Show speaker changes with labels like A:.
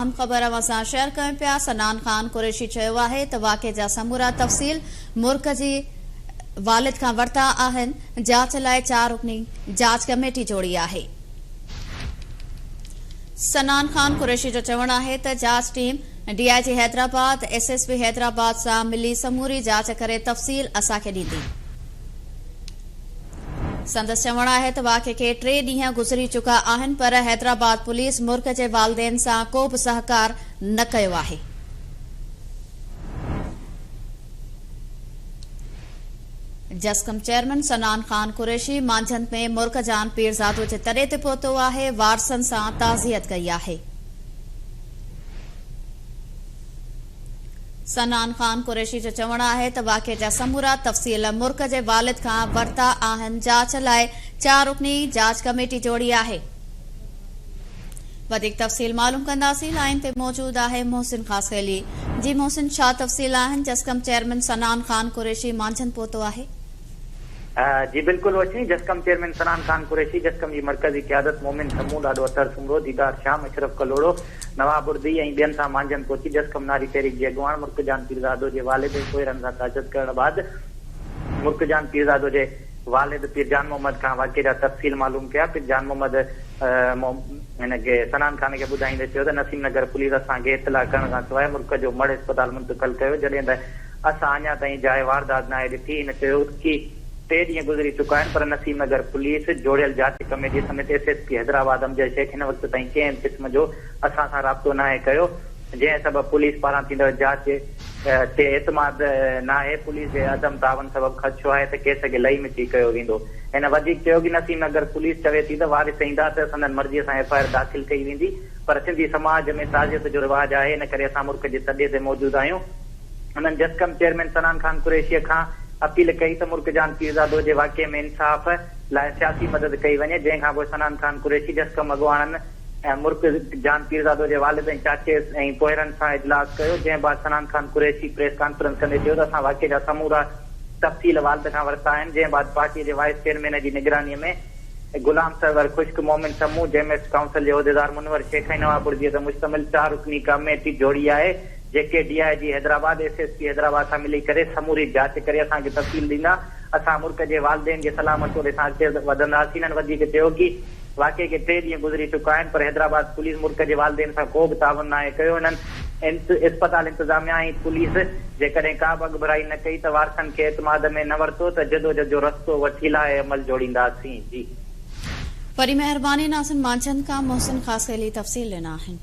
A: اهم خبر اوهان سان شيئر ڪيون پيا، صنعان خان قريشي چيو آهي ته واقعي جا سمورا تفصيل مرڪ جي والد کان ورتا آهن، جاچ لاء چار رڪني جاچ ڪميٽي جوڙي آهي. صنعان خان قريشي جو چوڻ آهي ته جاچ team D I G Hyderabad, S S P Hyderabad سان ملي سموري جاچ ڪري تفصيل اسان کي ڏيندي. سندس چوڻ آهي ته واقعي کي ٽي ڏينهن گذري چڪا آهن پر حيدرآباد پوليس مرڪ جي والدين سان ڪو به سهڪار نه ڪيو آهي. جسقم چيئرمين صنعان خان قريشي مانجهند ۾ مرڪ جان پيرزادو جي تڏي تي پهتو آهي، وارثن سان تعزيت ڪئي آهي. صنعان خان قريشي جو چوڻ آهي ته واقعي جا سمورا تفصيل مرڪ جي والد کان ورتا آهن، جاچ لاء چار رڪني جاچ ڪميٽي جوڙي آهي. وڌيڪ تفصيل معلوم ڪنداسين، لائين تي موجود آهي محسن خاصخيلي. جي محسن ڇا تفصيل آهن، جسقم چيئرمين صنعان خان قريشي مانجهند پهتو آهي.
B: جي بلڪل وشني، جسقم چيئرمين صنعان خان قريشي، جسقم جي مرڪزي قيادت مومن سمون، ڏاڏو اطهر سومرو، ديدار شام، اشرف ڪلهوڙو، نواب اڙدي ۽ ٻين سان مانجهند پهچي جسقم ناري تحريڪ جي اڳواڻ مرڪ جان پيرزادو جي والد ۽ پوئرن سان تعزيت ڪرڻ بعد مرڪ جان پيرزادو جي والد پير جان محمد کان واقعي جا تفصيل معلوم ڪيا. پير جان محمد هن کي صنعان خان کي ٻڌائيندي چيو ته نسيم نگر پوليس اسان کي اطلاع ڪرڻ کان سواء مرڪ جو مڙهه اسپتال منتقل ڪيو جڏهن ته اسان اڃا تائين جاء واردات ناهي ڏٺي. هن چيو ته ٽي ڏينهن گذري چڪا آهن پر نسيم نگر پوليس جوڙيل جاچ ڪميٽي سميت S S P Hyderabad Amjad Shaikh هن وقت تائين ڪنهن به قسم جو اسان سان رابطو ناهي ڪيو جنهن سبب پوليس پاران ٿيندڙ جاچ تي اعتماد ناهي پوليس جي عدم تعاون سبب خدشو آهي ته ڪيس کي لئي مٽي ڪيو ويندو. هن وڌيڪ چيو ته نسيم نگر پوليس چوي ٿي ته وارث ايندا ته سندن مرضي سان ايف I R داخل ڪئي ويندي پر سنڌي سماج ۾ تعزيت جو رواج آهي ان ڪري اسان مرڪ جي تڏي تي موجود آهيون. هنن جسقم چيئرمين صنعان خان قريشيء کان اپيل ڪئي ته مرڪ جان پيرزادو جي واقعي ۾ انصاف لاء سياسي مدد ڪئي وڃي، جنهن کانپوء صنعان خان قريشي جسقم اڳواڻن ۽ مرڪ جان پيرزادو جي والد ۽ چاچي ۽ پوئرن سان اجلاس ڪيو، جنهن بعد صنعان خان قريشي پريس ڪانفرنس ڪندي چيو ته اسان واقعي جا سمورا تفصيل والد کان ورتا آهن، جنهن بعد پارٽي جي وائيس چيئرمين جي نگراني ۾ غلام سرور خشڪ، مومن سمون، جيم ايس ڪائونسل جي عهديدار منور شيخ ۽ نواب اڙديء تي مشتمل چار رڪني ڪميٽي جوڙي آهي. جيڪي D I G Hyderabad, S S P Hyderabad سان ملي ڪري سموري جاچ ڪري اسان کي تفصيل ڏيندا، اسان مرڪ جي والدين جي صلاح مشوري سان اڳتي وڌنداسين. هنن وڌيڪ چيو ڪي واقعي کي ٽي ڏينهن گذري چڪا آهن پر حيدرآباد پوليس مرڪ جي والدين سان ڪو به تعاون ناهي ڪيو، هنن اسپتال انتظاميا ۽ پوليس جيڪڏهن ڪا به اڳڀرائي نه ڪئي ته وارثن کي اعتماد ۾ نه ورتو ته جدوجھد جو رستو وٺي لائحه عمل جوڙينداسين. جي.
A: وڏي مهرباني ناظرين مانجهند کان محسن خاصخيلي تفصيل ڏنا آهن.